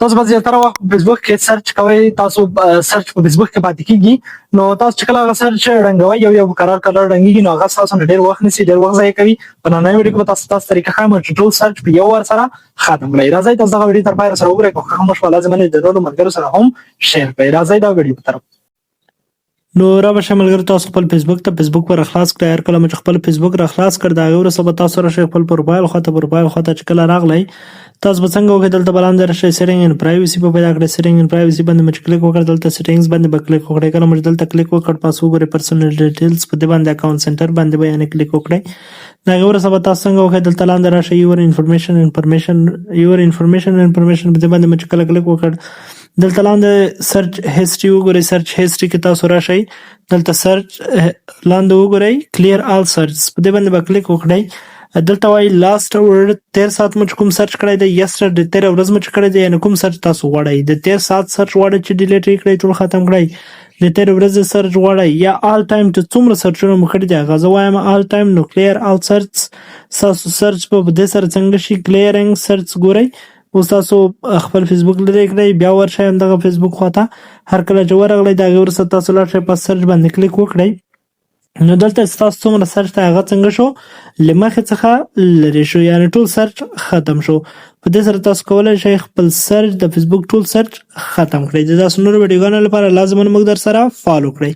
تاسو به زیاتره وخت په فیسبوک کې سرچ کوئ، تاسو سرچ په فیسبوک کې پاتې کیږي. نو تاسو چې کله هغه سرچ ړنګوئ، یو یو کرار کرار ړنګیږي، نو هغه ستاسو نه ډېر وخت نیسي، ډېر وخت ضایع کوي. په نننۍ ویډیو کې به تاسو طریقه ښایم چې ټول سرچ په یو وار سره ختم کړئ. راځئ، تاسو دغه ویډیو تر پایه سره وګورئ. که خوښه مو شوه، لازمه د نورو ملګرو سره هم share کړئ. راځئ دا ویډیو په طرف. نو را به شئ ملګرو، تاسو خپل فیسبوک ته، فیسبوک ور خلاص کړئ. هر کله مو چې خپل فیسبوک را خلاص کړ، د هغې وروسته به تاسو راشئ خپل پروفایل خواته. پروفایل خواته چې کله راغلی، تاسو به څنګه وکړئ؟ دلته به لاندې راشئ، setting and privacy به پیدا کړئ. Setting and privacy باندې مو چې کلیک وکړ، دلته settings باندې به کلیک وکړئ. کله مو چې دلته کلیک وکړ، پس وګورئ personal details په دې باندې، account center باندې به یعنې کلیک وکړئ. د هغې وروسته به تاسو څنګه وکړئ؟ دلته لاندې راشئ، your information information your information information په دې باندې مو چې کله کلیک وکړ، دلته لاندې search history وګورئ. Search history کې تاسو راشئ، دلته search لاندې وګورئ، clear all search په دې باندې به کلیک وکړئ. دلته وایي last hour، تیر ساعت مو چې کوم سرچ کړی دی، yesterday، تېره ورځ مو چې کړی دی، یعنې کوم سرچ تاسو غواړئ. د تیر ساعت سرچ غواړئ چې delete یې کړئ، ټول ختم کړئ، د تېرې ورځې سرچ غواړئ یا all time، چې څومره سرچونه مو کړي دي هغه. زه وایم all time، نو clear all search. ستاسو سرچ به په دې سره څنګه شي؟ Clearing search. ګورئ، اوس تاسو خپل فیسبوک لرې کړئ، بیا ورشئ همدغه فیسبوک خواته. هر کله چې ورغلئ، د هغې وروسته تاسو لاړ شئ، په سرچ باندې کلیک وکړئ. نو دلته ستاسو څومره سرچ ته هغه څنګه شو؟ له مخې څخه لرې شو، یعنې ټول سرچ ختم شو. په دې سره تاسو کولی شئ خپل سرچ، د فیسبوک ټول سرچ ختم کړئ. د داسې نورو ویډیوګانو لپاره لازماً موږ در سره follow کړئ.